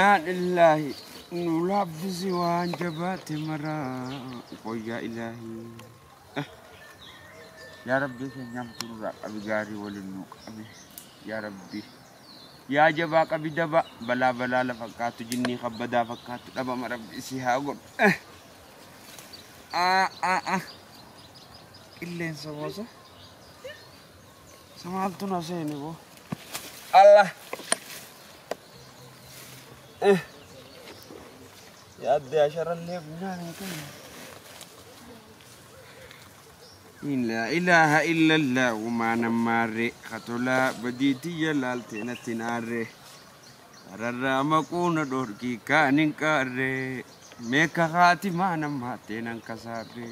Innaa lillaahi nu laaffisi waan jabaate maraa qoyyaa ilaahi. Yaa Rabbi keenyaaf turraa qabi gaarii waliin nu qabi. Yaa Rabbi. Yaa jabaa qabi daba balaa balaa la fakkaattu jinnii kabbadaa fakkaattu dhabama Rabbi si haa godhu. Qilleensa boosa. Samaaltu na seeni boo. Allah. Yaaddee asharallee funyaan hin kennu. لا إله إلا الله وما نماري خطولا بديتي يلالتي نتناري ررا مكون دوركي كانين كاري ميكا خاتي ما نماتي ننكساري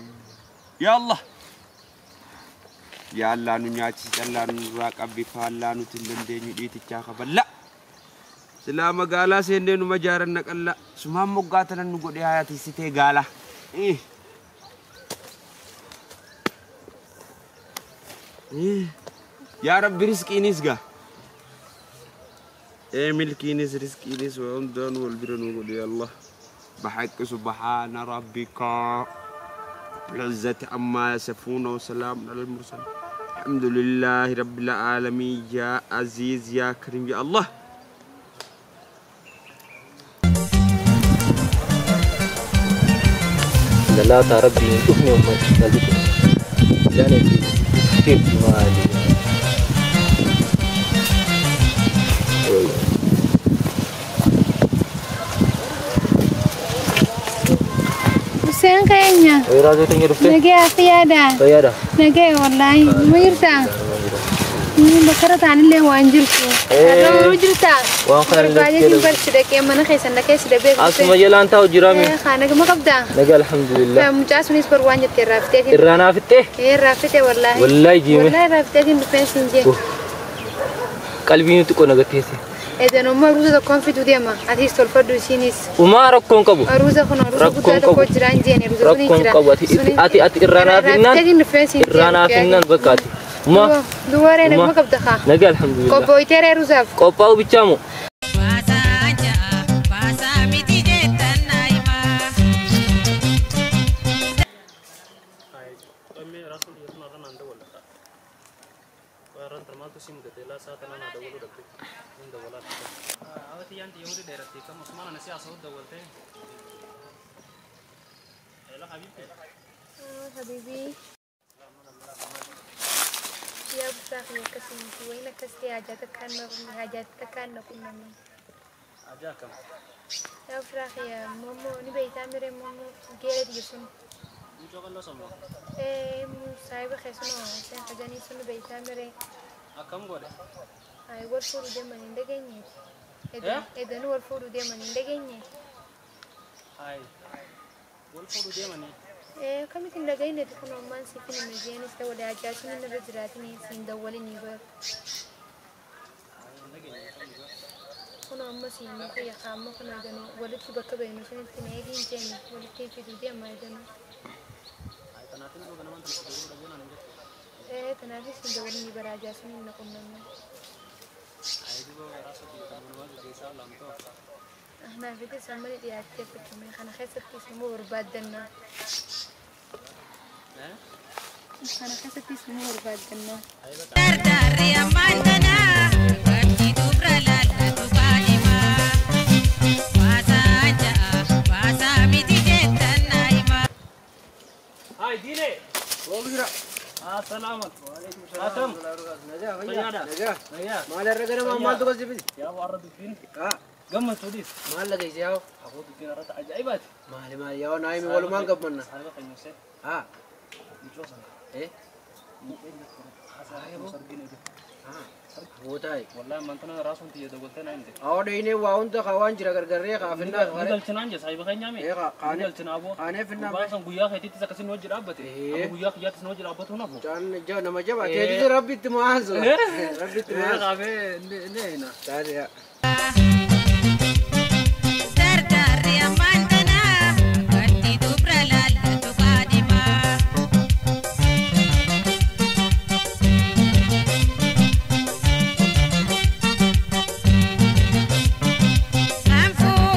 يا الله يا الله نياتي الله نراك أبي فالله نتندني ديتي تشاخ بلا سلام قالا سندن مجارنك الله سمام مقاتنا نقول يا حياتي ستي قالا إيه يا رب رزقي نسقى ايه ملكي نس رزقي نس وعمدان والبرن وقول يا الله بحق سبحان ربك العزة عما يصفون وسلام على المرسلين الحمد لله رب العالمين يا عزيز يا كريم يا الله. لا ربي أفني أمي كيف مالي حسين كينيا نجي أفيادا نجي والله ما يرتا بكرة عن اللي هو أنجلتو هذا وجرتا وأنا برشدك يا من خيس أنا كيس دبي أسمع يلا أنت وجرامي خانك ما قبضة نجي الحمد لله مجاس ونيس بروان جت رافتي الرانا فتة إيه رافتي والله والله جيمي والله رافتي نفسي نجي قلبي نتكون نغتيسي إذا نوم روزا تكون في دنيا ما أتيس تلفر دوسينيس وما ركون كابو روزا خنا روزا كوتا تكون جران جيني روزا ركون كابو أتي أتي الرانا فينان الرانا فينان بكاتي ما دوارة نجمة كبدخا نجا الحمد لله كوبويتر روزاف كوباو بيتشامو حبيبي يا بساخي كسنتي وين كستي حاجاتك كان حاجاتك كان كنا من حاجاتك يا فراخي يا ماما نبي تعمل ماما جيرت يسون ايه صاحب خسنو سن خجاني سن بي تعمل أكم قوله أي ورفور دم من دقني إذا نور فور دم من دقني هاي ورفور دم من إيه كم تندقين تكون عمان سفن مزيان استوى عجاتني نبزراتني سندولني بر كنا أما سين كي خام كنا جنو ولدت بكبين سن تنيجين جن ولدت في دودي أما جنو إيه تنافس سندولني بر عجاتني نكون نمنا أنا في تسمى لي أتفق من خنا خسرت اسمه بربادنا أنا خسرت اسمه بربادنا هاي ديني السلام عليكم. نجا نجا مال الرجال ما مال تقص جبدي يا أبو عرض الدين قمة سوديس مال لقيت يا أبو الدين رد عجيبات مال مال يا نايم ولا ما قبلنا ها إيه هو تاي والله ما أنتنا راسهم تيجي دولتنا عندك أو ديني واون تخوان جرا كرجري خافنا دولتنا عندي صاحب خيني أمي إيه خاني دولتنا أبو خاني فينا باسم قويا خيتي تسكسين وجه رابطة أبو قويا خيات سنوجه رابطة هنا أبو جان جان ما جاب تيجي ربي تماز ربي تماز خافي نه تعال I'm for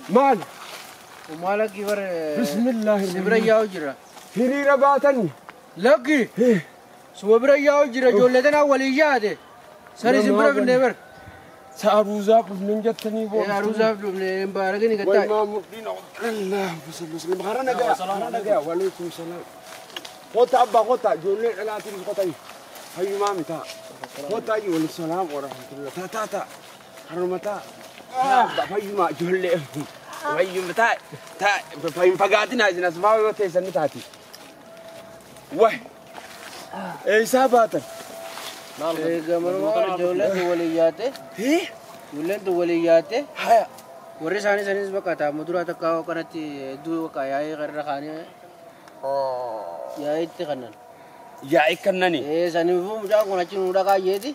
مال ومالك يبر بسم الله سبريا وجرا هريرة باتني لقي سوبريا وجرا جولتنا وليجاده سري سبرا بنبر ساروزا بنجتني بو ساروزا بن بارغني قتا وما مدين الله وسلم غرنا جا وعليكم السلام قطع بقطع جولي علاتي قطع هاي مامي تا قطع والسلام ورحمة الله تا تا تا حرمتا فايما جولي فايما تا تا فايما فقاتنا إذا نسمع وتيسن تاتي واه إيه ساباتن جمروا جولة ولياته إيه جولة ولياته هيا ورساني سانيس بقى مدرا تكاو كانت دو كايا غير خاني يا إتخنن يا إكنني إيه ساني فهم جا كنا تشنو ركا يدي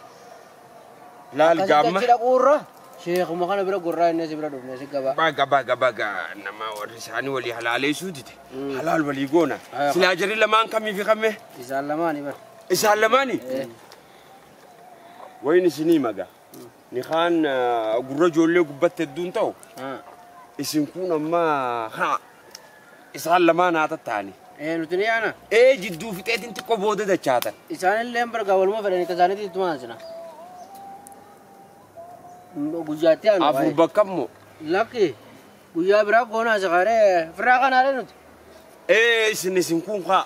لا الجامعة شيخ ما كان بيرا قرا الناس بيرا دون الناس كبا باقا باقا باقا نما ورساني ولي حلالي سودتي حلال ولي قونا سلاجري لمان كمي في خمه إسالماني بر إسالماني وين سني مجا نخان قرا جولي قبت الدون تو اسم كون ما خا إسالمان هذا الثاني إيه نتني أنا إيه جدو في تيت أنت قبودة ده شاتن إسان اللي أمبر قبل ما فرني تزاني تتمازنا گجاتی آن افو بکمو لکی گجا برا کونا زغاره فراغ ناره نت إيه إسن كون خا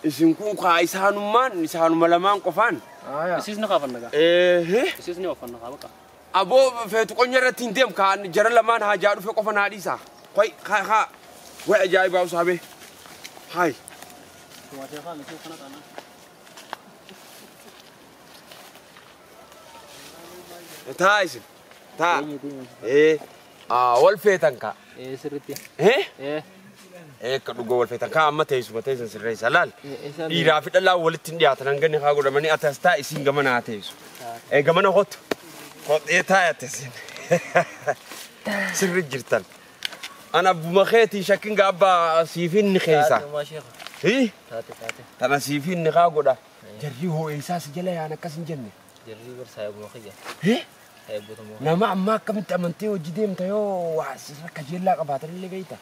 إسن كون خا إسانو مان إسانو ملمان قفان إسيس نخاف النجا إيه إسيس نخاف النجا بقى أبو فيتو كنيرة تندم كان جرى لمان هاجارو في قفان هاديسا خوي خا خا وأجاي باو صاحبي هاي تايسن تا إيه والفيتنكا إيه سرتي إيه إيه إيه كدوغو والفيتنكا أما تيسو تيسن سري سلال إيرا في الله ولتين دياتن هنغني خاغو دمني أتستا إسين غمنا تيسو إيه غمنا هوت هوت إيه تايا تيسن Sirri jirtan. Ana abbuma keetii shakkiin abbaa siifinni keessa. Taate. Tana siifinni kaa godha. Jarri hoo'eessaa si jala yaan akkas hin jenne. Jarri bar saayibuma kiyya. Saayibotuma. Nama ammaa akkamitti amantee hojii deemta yoo waa sirra kajeellaa qabaatanillee beekta.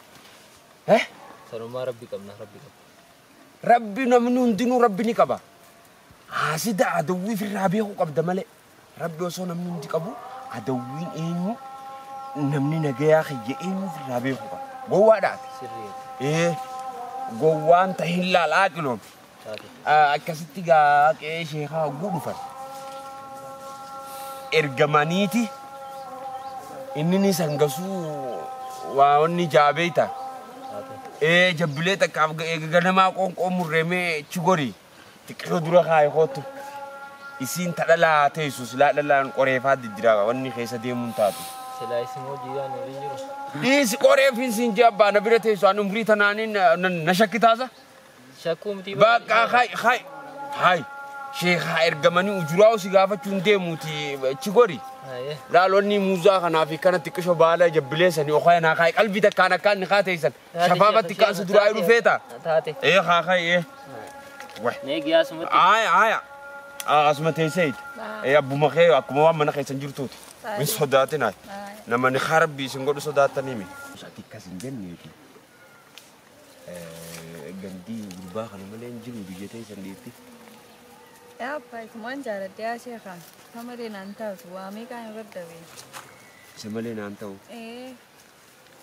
Sanumaa rabbi qabna rabbi qabna. Rabbi namni hundinuu rabbi ni qaba. Haasida adawwii firraa beekuu qabda malee. Rabbi osoo namni hundi qabu adawwiin eenyu namni nagayaa kiyya eenyu firraa beekuu qaba. Gowwaadhaati. Sirrii. Gowwaan tahin laalaa qiloon. Akkasitti gaa qe'ee sheekaa hogguu dhufan. Ergamaniiti inni ni sangasuu waa wanni jaabeeta. Jabbilee takkaaf ganamaa qoonqoo murreemee chigorii xiqqoo dura kaayee kootu. Isiin tadhalaa teessu silaa dhalaan qoreefaa diddiraa wanni keessa deemuun taatu. Silaa isin hojii yaan waliin jiru. Dhiisi qoreefiin siin jee abbaa na bira teessu ani umrii tanaaniin na shakkitaasa. Shakkuu miti. Bakka hay hay hay sheekaa ergamanii ujuraa si gaafachuun deemuuti chigorii. Laalonni muuzaa kanaa fi kana xiqqisho baala jabbilee sanii okaa naa kaay qalbii takkaan akkaan ni kaa teessan shafaafatti kaansu duraa jiru feeta. Taate. Haa kaay. Neegi asumatti. Aaya. Asuma teesseeti. Abbuma kee akkuma waan mana keessan jirtuuti. Min sodaatinaa. Nama ni harbii isin godhu sodaatanii mi. Ati akkas hin jenneeti. Gandii gurbaa kana malee hin jiru biyya teessan dhiitti. Abbaa isumaan jaaladhee sheekaa. Isa malee naan taatu waamee kaan irra dabee. Isa malee naan ta'u.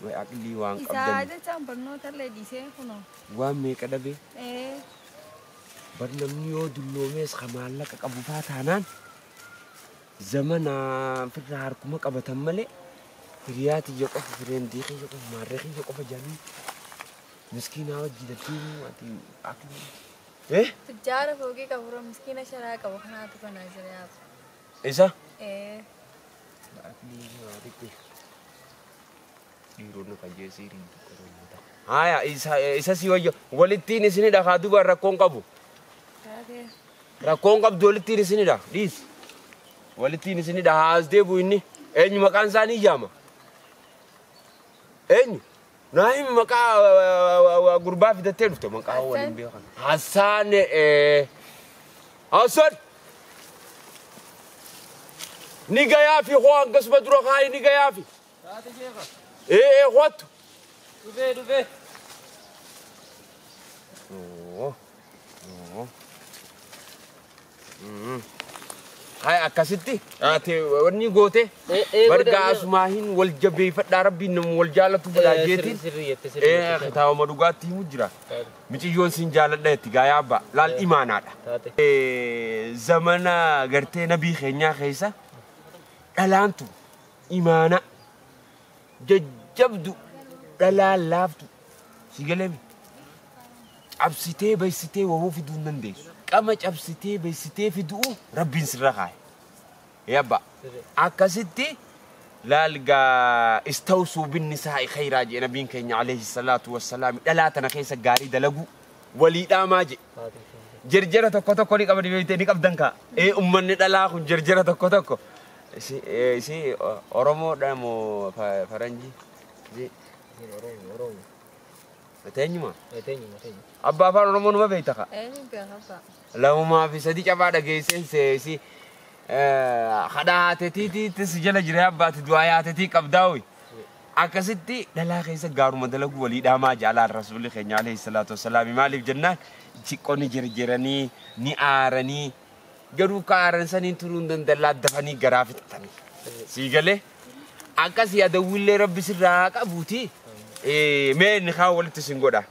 Wayi aqlii waan qabdan. Isaa jechaan barnoota illee dhiisee kunoo. Waan meeqa dhabee? Bar namni yoo dulloomees ka maallaqa qabu faa taanaan zamana firraa harkuma qabatan malee hiriyaa tiyya qofa fireendii kiyya qofa maarree kiyya qofa jedhanii miskiinaa wajji daddeemuu ati aqlii. Tujjaara foogii qabu miskiina sharaa qabu kanaatu kanaa jira yaaba. Isa? Dhiironni qajeesii Haya isa si wayyo walittiin isinidha kaa duuba rakkoon qabu. Rakkoon qabdu walittiin isinidha dhiis. Walittiin isinidha haas deebu inni eenyu maqaan isaanii ijaama. Eenyu? Naa himi maqaa gurbaa fidattee dhufte maqaa waliin beekan. Hassaan Hassan! Ni gayaafi hoo hangasuma dura kaayi ni gayaafi. Taate sheekha. Hoottu. Dhufee. Hai akkasitti ati wanni goote barga asumaahin wal jabeeffadhaa rabbiin nama wal jaalatu fedhaa jeetiin kitaabuma dhugaatti himu jira. Miciyyoon siin jaaladha itti gaayaa abbaa laal imaanaadha. Zamana gartee nabii keenyaa keessa dhalaantu imaana jajjabdu dhalaa laaftu si galeemi. Cabsitee baysitee wahuu fiduu hin dandeessu. Qama cabsitee baysitee fiduu rabbiin sirra kaa'e. Yabba akkasitti laalgaa istawsuu binnisaa'i khayraa jedhe nabiin keenya alayhi salaatu wassalaam dhalaa tana keessa gaarii dalaguu walii dhaamaa jedhe. Jarjara tokko tokko ni qabdi beektee ni qabdan kaa. Uummanni dhalaa kun jarjara tokko tokko. Isi Oromoodha moo Faranjii? Oromoo. Teenyuma? Teenyuma. Abbaa afaan Oromoo numa beekta kaa? Eenyu beeka abbaa. 2 fi 3 cabaa dhageesseen seesi kadhaa haateetiitti si jala jira abbaati du'aa haateetii qabdaa hoyi. Akkasitti dhalaa keessa gaaruma dalaguu walii dhaamaa jaalaan rasuulli keenya alayhi salaatu wassalaam maaliif jennaan xiqqoo ni jirjiranii ni aaranii garuu ka aaran saniin turuu hin danda'an dafanii garaa fixatanii. Sii galee akkasii adawwiillee rabbi sirraa qabuuti. Mee inni kaa walitti sin godha.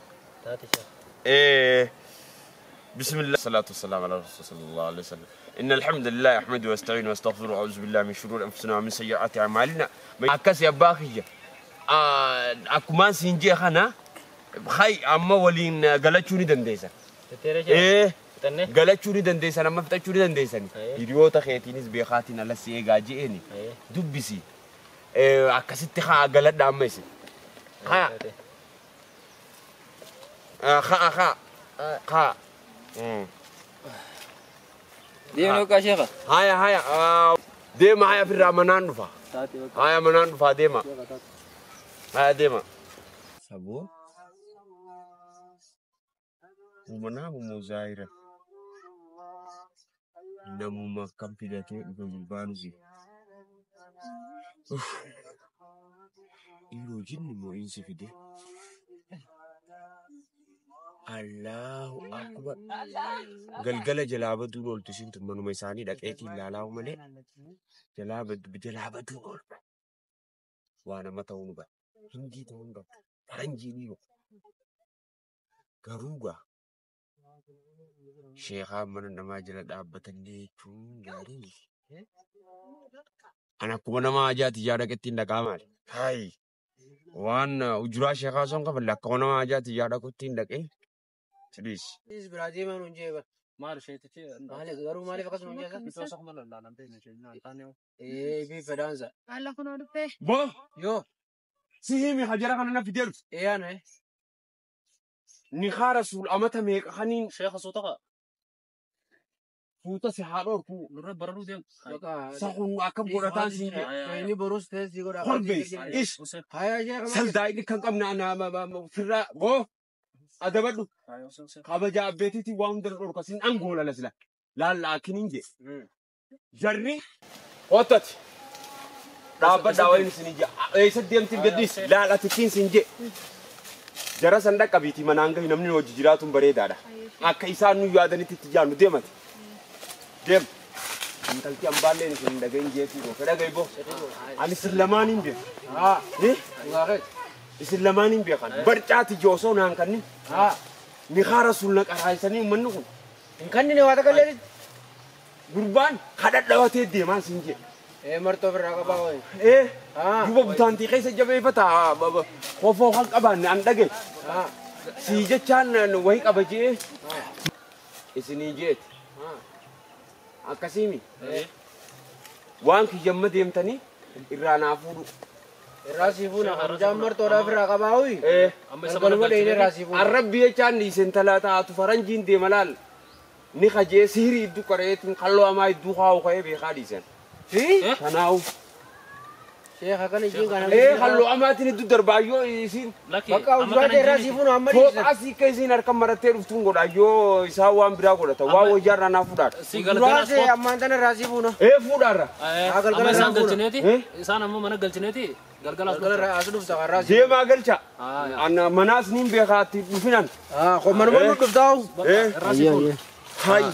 Taate sheekha. بسم الله الصلاة والسلام على رسول صلى الله عليه وسلم. إن الحمد لله أحمده واستعينه واستغفره وأعوذ بالله من شرور أنفسنا ومن سيئات أعمالنا. أكاس يا باخية أكمان سنجي خنا خاي أما ولين غلطوني دنديسا. غلطوني دنديسا أما فتشوني دنديسا. هيريوتا خيتينيس بيخاتين على سيجا جيني. دبسي أكاس تخا غلط داميس. خا خا خا خا Deemnoo kaa sheekha. Haya haya deema haya firraa manaan dhufa. Haya manaan dhufaa deema. Haya deema. Saboo. Uumanaa moo zaayira. Namuma akkam fidatee dhufe gurbaanusi. Dhiiroo jinni moo insi fide? Allahu akbar. Galgala jalaa baduun ooltu isin tun manuma isaanii dhaqeetiin ilaalaa malee jalaa baduun ooltu. Waa nama ta'uu nu bara. Hindii ta'uu nu bara. Faranjii dhiiroo. Garuu gaa sheekaa mana namaa jala dhaabbatanii jechuun gaarii miti. Ani akkuma nama ajaati ijaa dhaqetti hin dhaqaa maali? Hayi! Waan ujuraa sheekaa osoo hin kafalle akkuma nama ajaati ijaa dhaqetti hin dhaqee. Tidis. Biraa deemaa nuun jee bara. Maal isheetichi? Maali garuu maaliif akkasuma hin jeesan? Itoo sokma lallaalan beekne isheen taane. Ee fi fedhaansa. Alla kunoo dhufe. Boo! Yoo. Si himi hajara kana na fideeru. Ee ana. Ni haara suul amata meeqa kaniin. Sheekha suutaqa. Fuuta si haa dhorku. Nurra bararuu deemu. Saquun akkam godhataan siin jedhe. Inni borus ta'e si godha. Korbees. Ish. Haya sheekha. Saldaa'inni kan qabne ana firraa goo. Adabadhu. Kabaja abbeetiitiin waan hunda dhorka siin angoola lasila. Laalla akkiniin jee. Jarri. Hottati. Dhaabbadhaa wayin isin jee. Eessa deemtiin gaddis laalatittiin siin jee. Jara san dhaqqabiitii manaan gahi namni hojii jiraatuun bareedaadha. Akka isaan nu yaadanitti itti jaannu deemati. Deem. Intalti ambaalleen isin hin dhagahin jeetii goofe dhagahi boo. Ani isin lamaan hin beeku. Isin lamaan hin beekan. Barcaati joosoo naan kannin. Ni haara sun na qaraayisanii uummanni kun. Hin kannine waa takka illee. Gurbaan kadhadhabatee deemaan siin jee. Martoo ofirraa qabaa wayi. Duuba butaantii keessa jabeeffata kofoo kan qabaanne an dhage. Sii jechaan wayi qaba jee. Isinii jeeti. Akkasiimi. Waan kiyyamma deemtanii irraa naa fuudhu. Irraa sii fuuna mucaan martoodhaa ofirraa qabaa wayi. Galgaluma dheeyne irraa sii fuuna. Arrabbi jechaan dhiiseen talaa taatu faranjiin deema laal. Ni kajee sihirii iddoo qareetiin kalloo hamaa iddoo kaa'u ka'ee beekaa dhiisen. Fi? Kanaa'u. Sheekha kana ijiin kana. Halluu amaatiin iddoo darbaayyoo isiin. Bakka uffata irraa sii fuuna amma dhiisan. Fooqaa sii akka isiin harka marattee dhuftuun godha yoo isaan waan biraa godhata waan wayyaarraa naa fuudhaadha. Duraa see ammaan tana irraa sii fuuna. Fuudhaarra. Amma isaan galchineeti. Isaan ammoo mana galchineeti. Galgala as dhufta irraa sii. Deemaa galcha. Anna manaas niin beekaatti dhufinan. Manuma nu dhuftaa'u. Irraa sii fuuna. Hayi.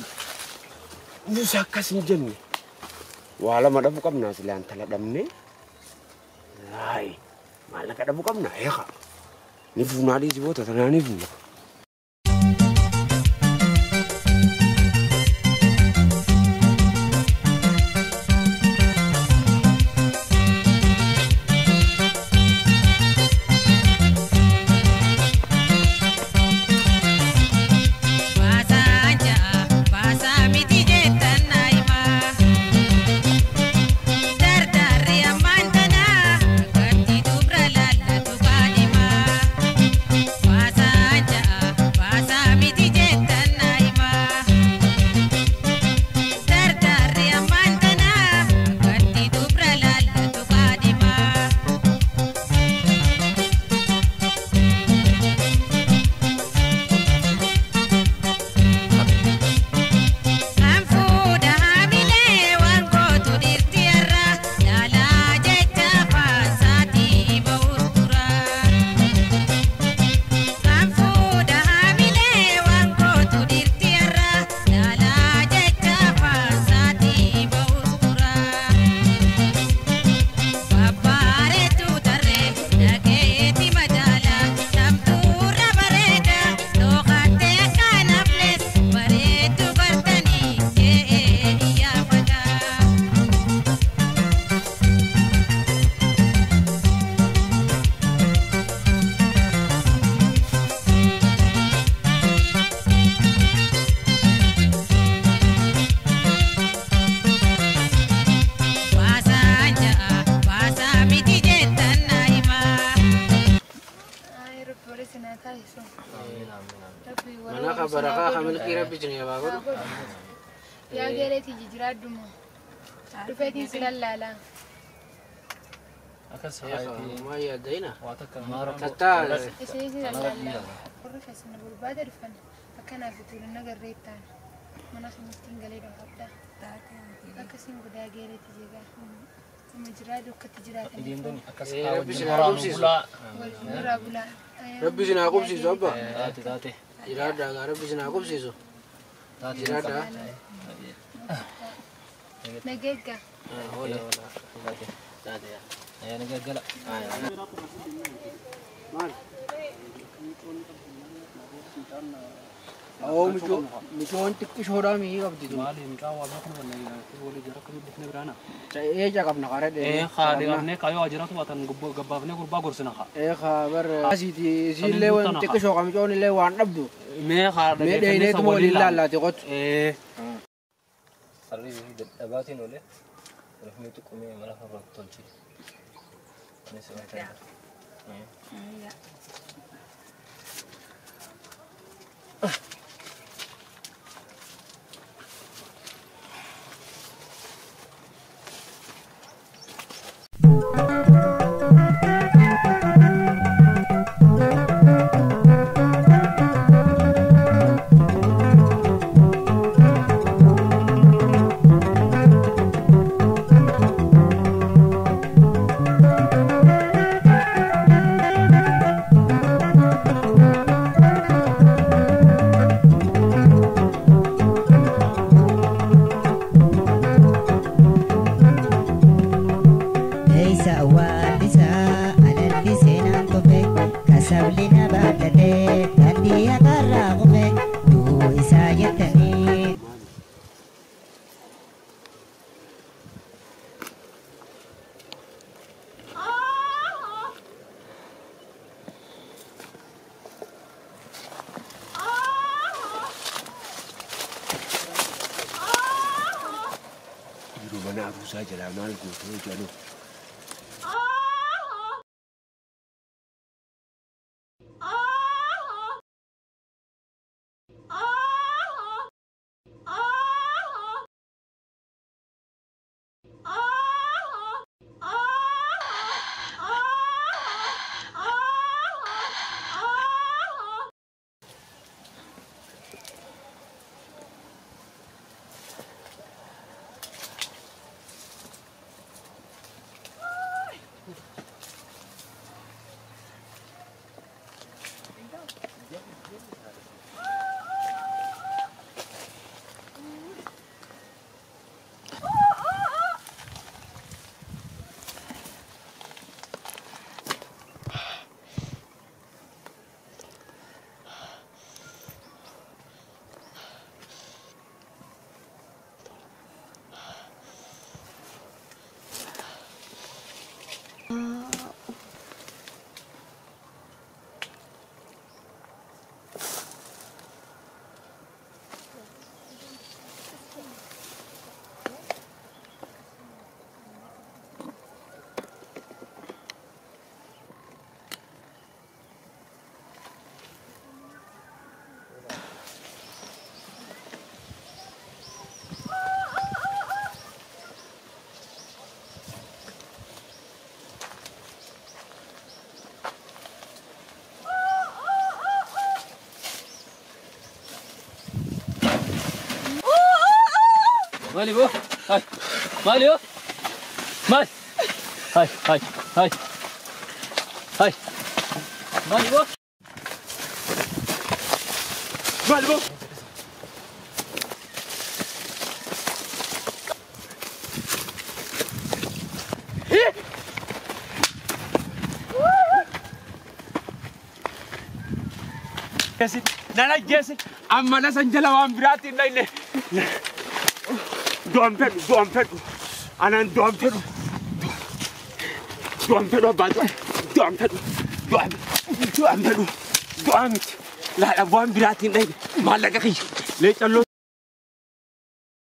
Nus akkas hin jenne. Waa lama dhabuu qabnaa silaan tala dhabnee. Hayi. Maallaqa dhabuu qabna eeqa. Ni fuunaa dhiisi boota tanaa ni fuuna. Yaa geereetii jijjiiraadhuma. Dhufeetiin si lallaala. Akkas ما يدينا. ما تتا. Warri keessa na barbaada dhufan akkanaaf tuulina garreettaan mana kanatti galee dhufadha. Akkasiin godaa geereetti jegaa. Kuma jiraa dukkatti jiraatan. Akkas Rabbi isin haa qubsiisu. Walirraa bulaa. Rabbi isin haa qubsiisu abba. Taate taate. Jiraadhaa gaa rabbi isin haa qubsiisu. Taate. Jiraadhaa. Nageegga. Hola hola. Taate. Taate yaa. Ayyaana gaggala. Maal? Oo michoon xiqqishoodhaa mii qabdi tun. Maali mucaa waa beeknu wallee walii jara akkamitti dhufne biraana. Eeja qabna qara Ee haa deegamnee kaayoo ajiraatu baatan gabbaafnee gurbaa gorsina haa. Ee haa bar asiiti isiillee waan xiqqishoo qamicoon illee waan dhabdu. Mee haa Mee dheeyneetuma waliin laallaati qotu. Ee. Harri dadhabaatiin oole. Rafni tuqumee mana farra tolchi. Anis waan ta'eef. Yeroo mana abuusaa jalaa maal gootee jedhu. Mali bu? Hay. Mali o? Mal. Hay hay hay. Hay. Mali bu? Mali bu? Nana jesse amma na san jala waan biraatti hin dhayne. Du'an fedhu du'an fedhu anaan du'an fedhu du'an fedhu abbaa du'an fedhu du'an fedhu du'aa miti laala waan biraatti hin dhayne maallaqa kiyya leecalloo.